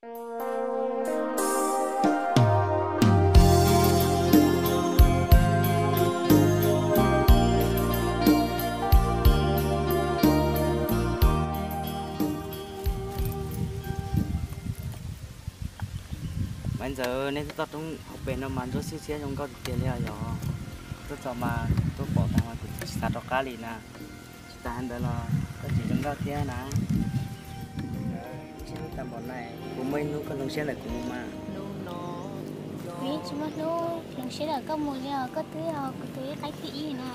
Maiv Ntxawm, nej tuaj toj roob hauv pes no mas ntsuab xiab xiab zoo nkauj tiag tiag li os. Yog tuaj txog mas tuaj pom tag mas kuv tsis xav rov qab li na. Tsis tas ntawd los koj tseem zoo nkauj thiab na. Tsis tas npaum na, kuv muaj ib hnub koj hloov siab ntawm kuv mus mas. Kuv yeej tsis muaj hnub hloov siab ntawm koj mus li os, koj twb yog kuv tus ib qaib thib ib na.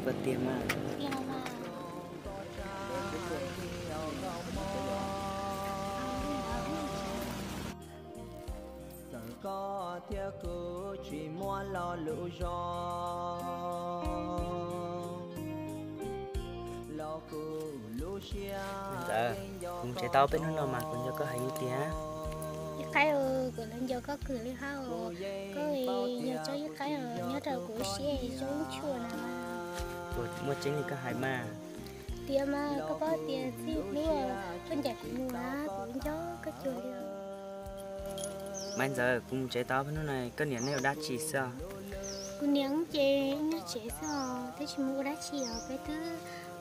Koj tiag mas. Tiag mas. Txawm koj thiab kuv tsis muaj lo lus zoo, los kuv lub siab. Ntxawm, kuv mus tsev tau, peb hnub no mas kuv nco koj heev li tiag. Ib qaib, kuv los nco koj kawg li hab. Koj yog tsob ib qaib nyob rau kuv lub siab tsob ib tshua na. Muaj tseeb li koj hais mas. Tiag mas, koj paub tias txij hnub koj ncaim kuv mus na, kuv nco koj cuag li. Maiv Ntxawm, kuv mus tsev tau, peb hnub no koj niam nej ua dab tsi xwb os? Kuv niam ces nyob tsev xwb os, twb tsis mus ua dab tsi os, peb twb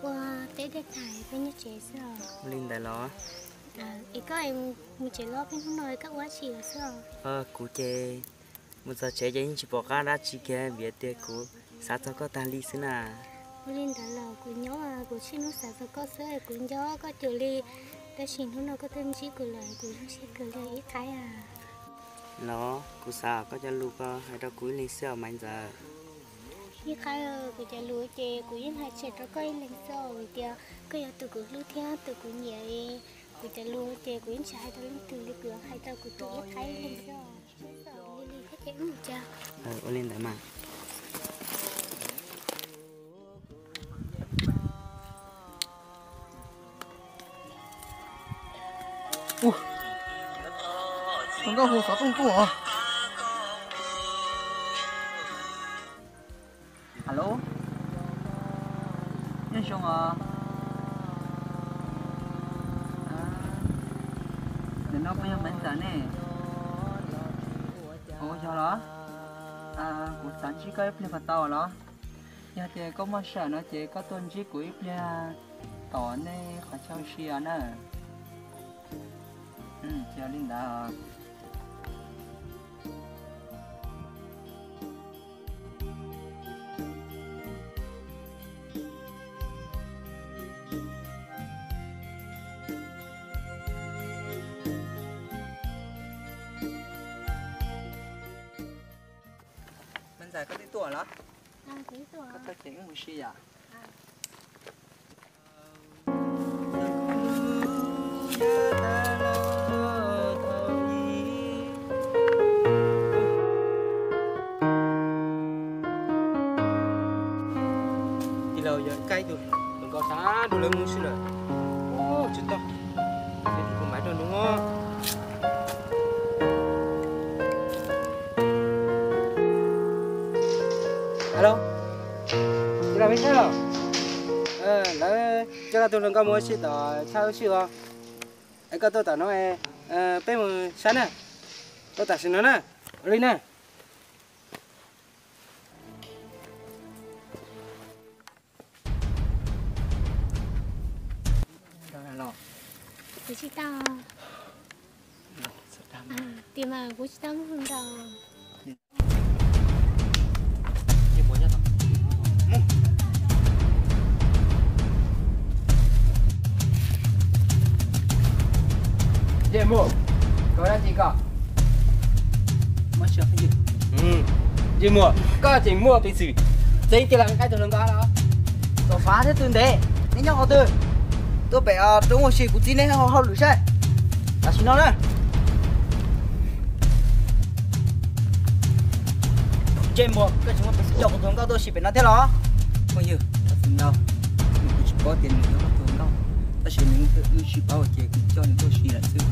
ua teb dej tag peb nyob tsev xwb os. Ua li ntawd los? Es koj mus tsev los peb hnub no koj ua dab tsi los xwb os? Kuv ces mus txog tsev ces yeej tsis pom qab dab tsi kiag vim tias kuv xav txog koj tag li xwb na. Ua li ntawd los kuv nyob kuv txhua hnub xav txog koj xwb, kuv nco koj cuag li. Tab sis hnub no koj tuaj ntsib kuv lawm kuv zoo siab kawg li ib qaib. Los kuv xav koj cov lus koj hais rau kuv ib leeg xwb os Maiv Ntxawm. Ib qaib, kuv cov lus ces kuv yeej hais tseg rau koj ib leeg xwb os, vim tias koj yog tus kuv hlub thiab tus kuv nyiam. Kuv cov lus ces kuv yeej tsis hais rau leej twg li, kuv hais rau kuv tus ib qaib ib leeg xwb os. Ua li ntawd mas. Ua, nkauj hu xov tooj tuaj os. Alo, nyob zoo os. Nim no koj yog Maiv Ntxawm ne? Ua yog los? Kuv xav ntsib koj ib pliag puas tau los? Yog tias koj muaj sij hawm no ces koj tuaj ntsib kuv ib pliag tom nej qhov chaw ua si os na. Ces li ntawd. Maiv Ntxawm, koj twb tuaj los? Koj tuaj ces wb mus si yom. Tij laug, yog koj tus hluas nkauj sab nraud lawv mus si lawm. Tsis tau, kuv mam rau nws. Alo, tij laug me saib los? Lawv coj koj tus hluas nkauj mus ua si tom tshaj ua si os. Es koj tuaj tom no, peb mus saib na. Tuaj tam sim no na. Ua li na. Kuv tsis tau. Tias mas kuv tsis tau mus nraud. Ntsej muag, koj dab tsi koj? Ntsej muag, koj tseem muaj peev xwm txeeb tij laug qaib tus hluas nkauj los? Tom fav thiab tus ntev, neb nyob qhov twg? Tuaj pem roob ua si kuv txib neb hauj lwm saib. Tam sim no na. Ntsej muag, koj tseem muaj peev xwm coj kuv tus hluas nkauj tuaj ua si pem no thiab los? Phooj ywg, kuv tsis paub, kuv tsis paub tias nws yog koj tus hluas nkauj, tab sis nws twb wb sib paub ces kuv coj nws tuaj ua si lawm xwb.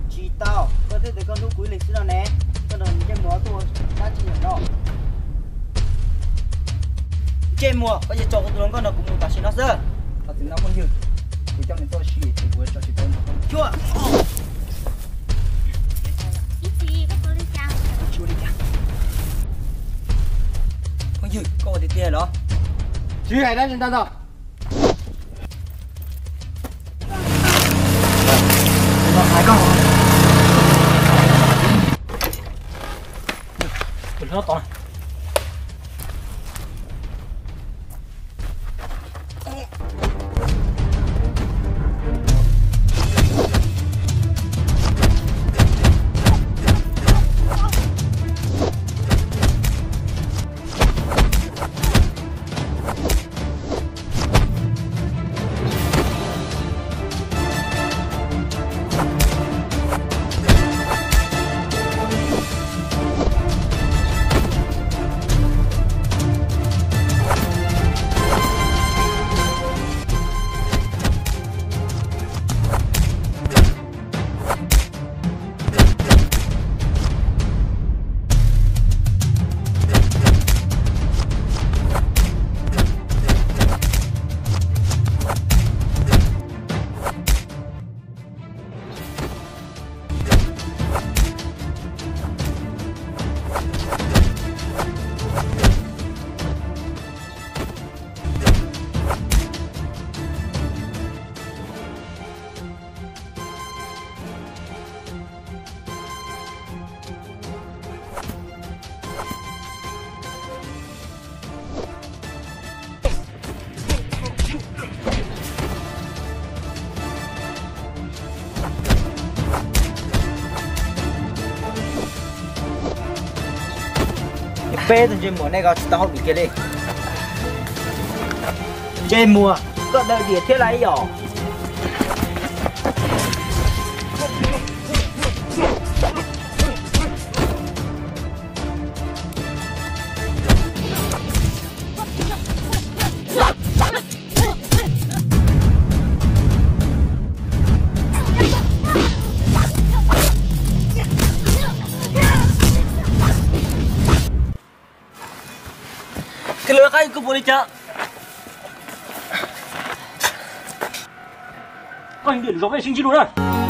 Tsis tau, koj thiaj tias koj hlub kuv ib leeg xwb no ne, koj nrog ntsej muag tuaj ua dab tsi ntawm no? Ntsej muag, koj yuav tso kuv tus hluas nkauj no kuv mus tam sim no xwb. Txawm no phooj ywg, kuv coj nws tuaj sim ces kuv tso tsis tau nws. Cuaj. Phooj ywg, koj ua tiag tiag los? Tsis hais dab tsi ntau ntau. Peb tus ntsej muag nej ko tsis tau hauj lwm kiag li. Ntsej muag, koj daws diam thiab lauj yom? Koj lawv qab kuv puas li cas? Koj yeej dim zov peb sib ntsib dua na.